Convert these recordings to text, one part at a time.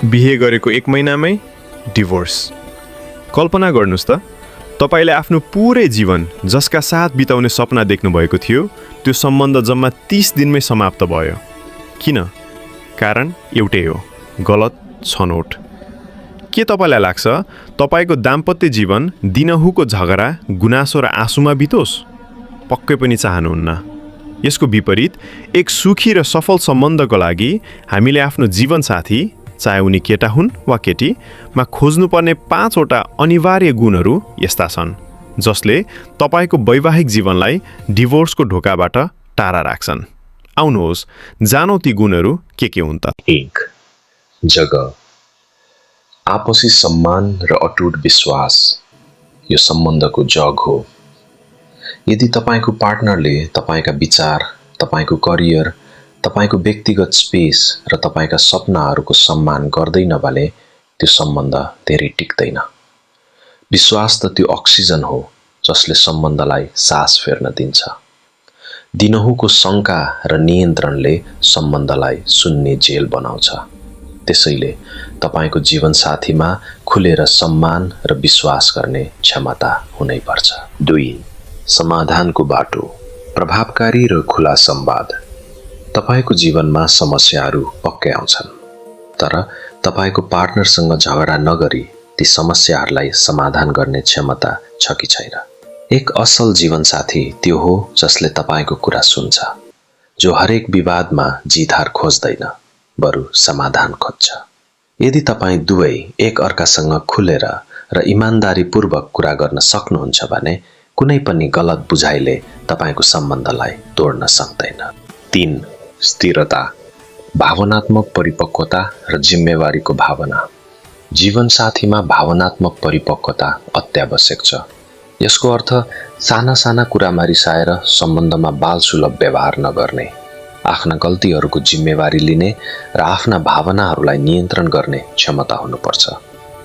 बिहे गरेको 1 महिनामै डिभोर्स। कल्पना गर्नुस् त, तपाईले आफ्नो पुरै जीवन जसका साथ बिताउने सपना देख्नुभएको थियो त्यो सम्बन्ध जम्मा 30 दिनमै समाप्त भयो। किन? कारण एउटै हो, गलत छनौट। के तपाईलाई लाग्छ तपाईको दाम्पत्य जीवन दिनहुको झगडा, गुनासो र आँसुमा बितोस्? पक्कै पनि चाहनुहुन्न। यसको विपरीत एक सुखी र सफल सम्बन्धको लागि हामीले आफ्नो जीवनसाथी, चाहे उनी केटा हुन् वा केटी, मा खोज्नुपर्ने 5 वटा अनिवार्य गुणहरू यस्ता छन् जसले तपाईको वैवाहिक जीवनलाई डिभोर्सको ढोकाबाट टाढा राख्छन्। आउनुहोस् जानौं ती गुणहरू के हुन् त। 1. जगह, आपसी सम्मान र अटुट विश्वास यो सम्बन्धको जग हो। यदि तपाईको पार्टनरले तपाईका विचार, तपाईको करियर, तपाईको व्यक्तिगत स्पेस र तपाईका सपनाहरूको सम्मान गर्दैन भने त्यो सम्बन्ध धेरै टिक्दैन। विश्वास त त्यो अक्सिजन हो जसले सम्बन्धलाई सास फेर्न दिन्छ। दिनहुको शंका र नियन्त्रणले सम्बन्धलाई शून्य जेल बनाउँछ। त्यसैले तपाईको जीवनसाथीमा खुलेर सम्मान र विश्वास गर्ने क्षमता हुनैपर्छ। 2. समाधानको बाटो, प्रभावकारी र खुला संवाद। तपाईको जीवनमा समस्याहरू पक्कै आउँछन्, तर तपाईको पार्टनरसँग झगडा नगरी ती समस्याहरूलाई समाधान गर्ने क्षमता छ कि छैन? एक असल जीवनसाथी त्यो हो जसले तपाईको कुरा सुन्छ, जो हरेक विवादमा जित हार खोज्दैन, बरु समाधान खोज्छ। यदि तपाई दुवै एक अर्कासँग खुलेर र इमानदारीपूर्वक कुरा गर्न सक्नुहुन्छ भने कुनै पनि गलत बुझाइले तपाईको सम्बन्धलाई तोड्न सक्दैन। 3. स्थिरता, भावनात्मक परिपक्वता र जिम्मेवारीको भावना। जीवनसाथीमा भावनात्मक परिपक्वता अत्यावश्यक छ। यसको अर्थ साना साना कुरामा रिसाएर सम्बन्धमा बालसुलभ व्यवहार नगर्ने, आफ्ना गल्तीहरूको जिम्मेवारी लिने र आफ्ना भावनाहरूलाई नियन्त्रण गर्ने क्षमता हुनुपर्छ।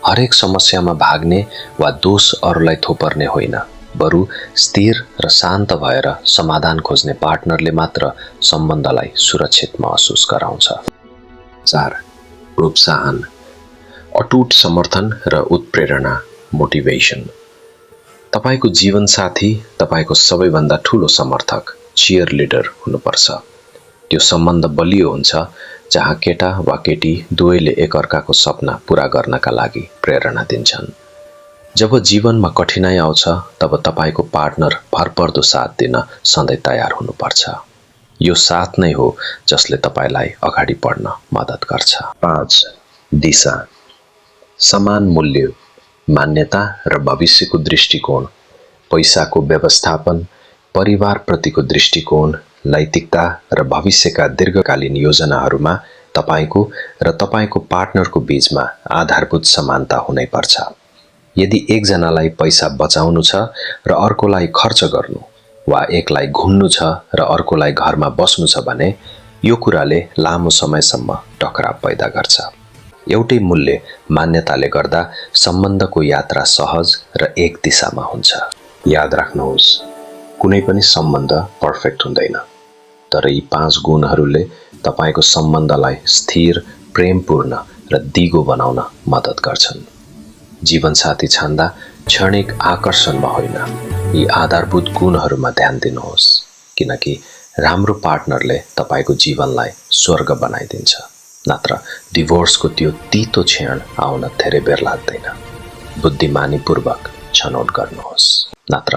हरेक समस्यामा भाग्ने वा दोष अरूलाई थोपर्ने होइन, बरु स्थिर र शान्त भएर समाधान खोज्ने पार्टनरले मात्र सम्बन्धलाई सुरक्षित महसुस गराउँछ। 4. प्रोत्साहन, अटुट समर्थन र उत्प्रेरणा, मोटिभेसन। तपाईको जीवनसाथी तपाईको सबैभन्दा ठूलो समर्थक, चियर लिडर हुनुपर्छ। त्यो सम्बन्ध बलियो हुन्छ जहाँ केटा वा केटी दुवैले एकअर्काको सपना पूरा गर्नका लागि प्रेरणा दिन्छन्। जब जीवनमा कठिनाइ आउँछ तब तपाईको पार्टनर भरपर्दो साथ दिन सधैँ तयार हुनुपर्छ। यो साथ नै हो जसले तपाईलाई अगाडि बढ्न मद्दत गर्छ। 5. दिशा, समान मूल्य, मान्यता र भविष्यको दृष्टिकोण, पैसाको व्यवस्थापन, परिवारप्रतिको दृष्टिकोण, नैतिकता र भविष्यका दीर्घकालीन योजनाहरूमा तपाईको र तपाईको पार्टनरको बीचमा आधारभूत समानता हुनैपर्छ। यदि एकजनालाई पैसा बचाउनु छ र अर्कोलाई खर्च गर्नु, वा एकलाई घुम्नु छ र अर्कोलाई घरमा बस्नु छ भने यो कुराले लामो समयसम्म टकराव पैदा गर्छ। एउटै मूल्य, मान्यताले गर्दा सम्बन्धको यात्रा सहज र एक दिशामा हुन्छ। याद राख्नुहोस्, कुनै पनि सम्बन्ध पर्फेक्ट हुँदैन, तर यी 5 गुणहरूले तपाईको सम्बन्धलाई स्थिर, प्रेमपूर्ण र दिगो बनाउन मद्दत गर्छन्। जीवनसाथी छान्दा क्षणिक आकर्षणमा होइन, यी आधारभूत गुणहरूमा ध्यान दिनुहोस्, किनकि राम्रो पार्टनरले तपाईको जीवनलाई स्वर्ग बनाइदिन्छ। नत्र डिभोर्सको त्यो तीतो क्षण आउन धेरै बेर लाग्दैन। बुद्धिमानीपूर्वक छनौट गर्नुहोस्, नत्र